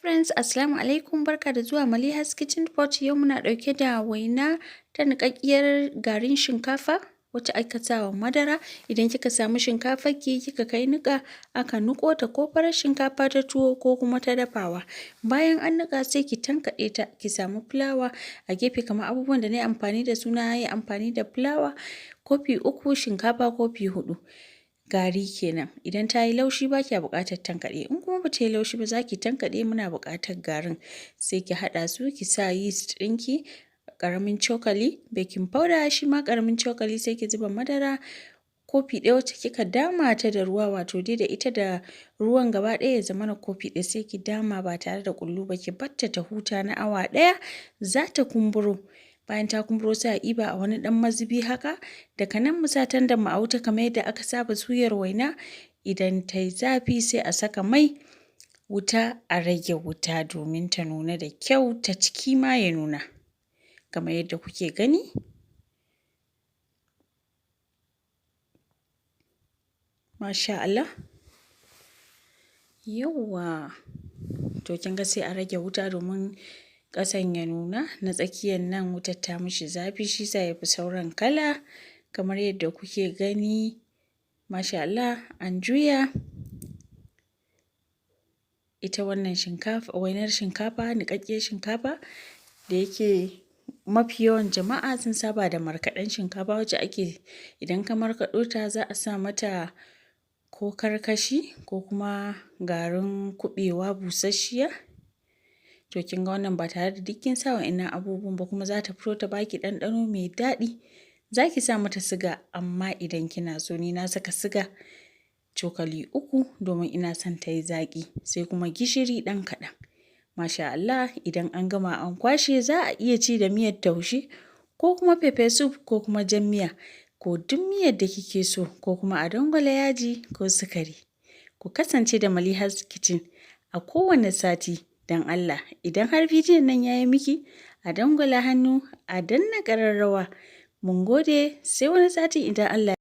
Friends, Assalamu alaikum, barka da zuwa Maliha's Kitchen Pot. Yau muna ɗauke da waina ta niƙaƙƙiyar garin shinkafa wacce aka sa wa madara. Idan kika samu shinkafarki kika kai niƙa, aka niƙo ta, ko farar shinkafa ta tuwo ko kuma ta dafawa. Bayan an niƙa, sai ki tankaɗe ta, ki samu fulawa a gefe. Kamar abubuwan da na yi amfani da su, na yi amfani da fulawa kofi 3, shinkafa kofi 4. Gari kenan. Idan ta yi laushi, ba kya buƙatar tankaɗe. In kuma ba ta yi laushi ba, za ki tankaɗe, muna buƙatar garin. Sai ki haɗa su, ki sa yeast ɗinki ƙaramin cokali, baking powder shi ma ƙaramin cokali, sai ki zuba madara kofi 1 wacce kika dama ta da ruwa, wato dai da ita da ruwan gaba ɗaya ya zamana kofi 1. Sai ki dama ba tare da ƙullu ba, ki batta ta huta na awa 1, za ta kumburo. Bayan ta kumburo, sai a ɗiba a wani ɗan mazubi haka. Daga nan mu sa tandar mu a wuta kamar yadda aka saba suyar waina. Idan ta yi zafi, sai a saka mai, wuta a rage wuta domin ta nuna da kyau, ta ciki ma ya nuna. Kamar yadda kuke gani. Masha Allah. Yawwa. To, kin ga sai a rage wuta domin ƙasan ya nuna, na tsakiyan nan wutar ta mishi zafi, shi sa ya fi sauran kala, kamar yadda kuke gani. Masha Allah, an juya. Ita wannan shinkafa, wainar shinkafa, niƙaƙƙiyar shinkafa, da yake mafi yawan jama'a sun saba da markaɗen shinkafa wacce ake, idan ka markaɗo ta, za a sa mata ko karkashi ko kuma garin kuɓewa busasshiya. To, kin ga wannan ba tare da duk kin sa wa'innan abubuwan ba, kuma za ta fito ta baki ɗanɗano mai daɗi. Za ki sa mata siga amma idan kina so. Ni na saka siga cokali 3 domin ina son ta yi zaƙi, sai kuma gishiri ɗan kaɗan. Masha Allah, idan an gama an kwashe, za a iya ci da miyar taushe ko kuma pepper soup ko kuma jan miya ko duk miyar da kike so, ko kuma a dangwala yaji ko sukari. Ku kasance da Maliha's Kitchen a kowane sati. Don Allah, idan har bidiyon nan ya yi miki, a dangwala hannu, a danna ƙararrawa. Mun gode, sai wani sati idan Allah